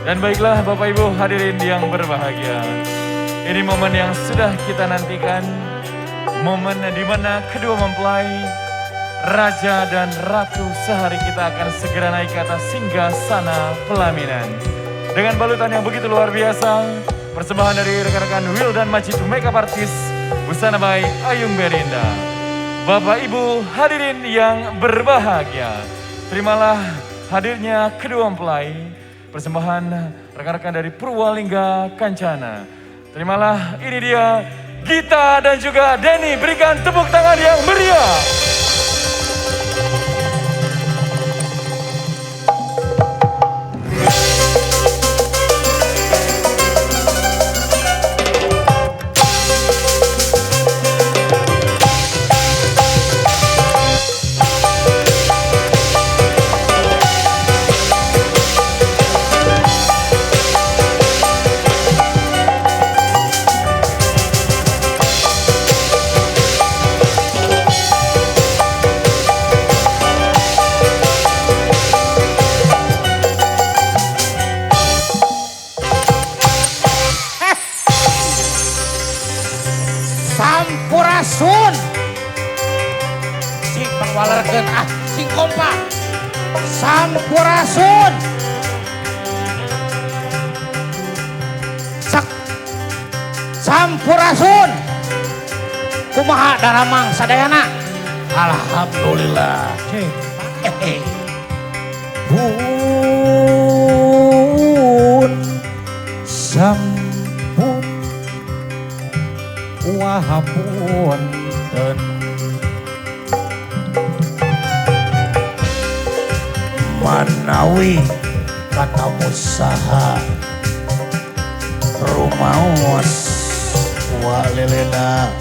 Dan baiklah Bapak Ibu hadirin yang berbahagia. Ini momen yang sudah kita nantikan. Momen di mana kedua mempelai, Raja dan Ratu sehari kita akan segera naik ke atas singgasana pelaminan. Dengan balutan yang begitu luar biasa, persembahan dari rekan-rekan Will dan Majid Makeup Artist, busana by Ayung Berinda. Bapak Ibu hadirin yang berbahagia, terimalah hadirnya kedua mempelai, persembahan rekan-rekan dari Purwalingga Kancana. Terimalah ini dia Gita dan juga Denny, berikan tepuk tangan yang meriah. Sampurasun. Cing pangwalerkeun ah, cing kompak. Sampurasun. Sak. Sampurasun. Kumaha daramang sadayana? Alhamdulillah. Cing. Hehe. Bun sampun wahapunten manawi katamu saha rumaos walelena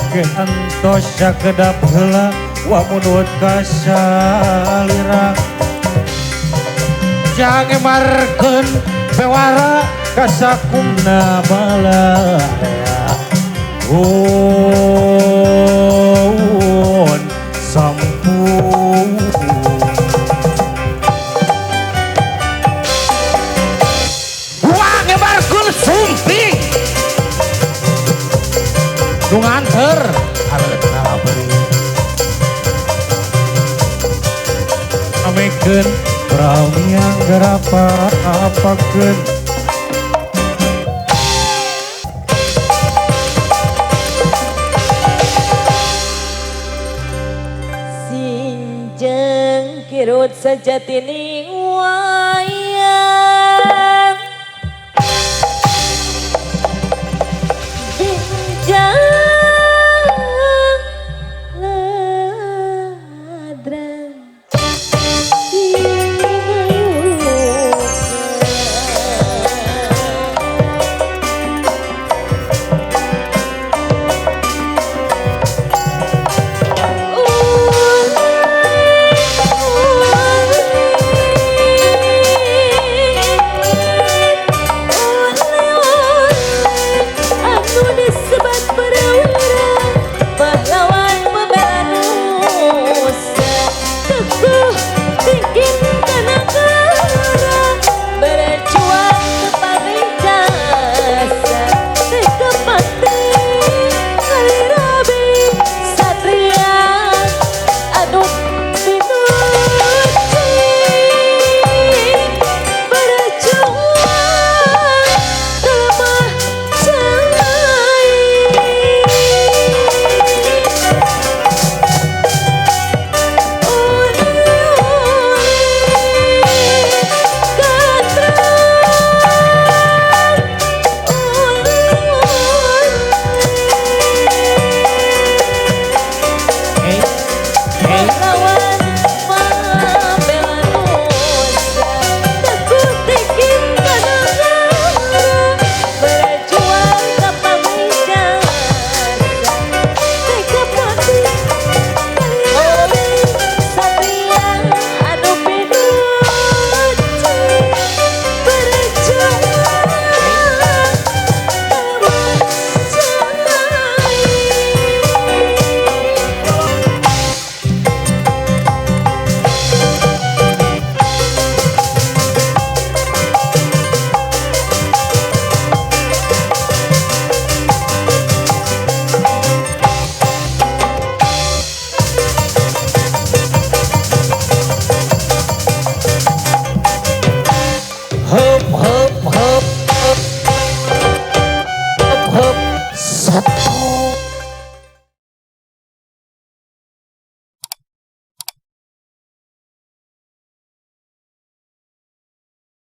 gentos sakedap heula wa munut kasalira jangemarkeun bewara kasakumna balaya. Un sampun. Wah ngebarkeun sumping nu nganter aleut nalabri amekeun pramiang gerapa-apakeun. Kirut sejatining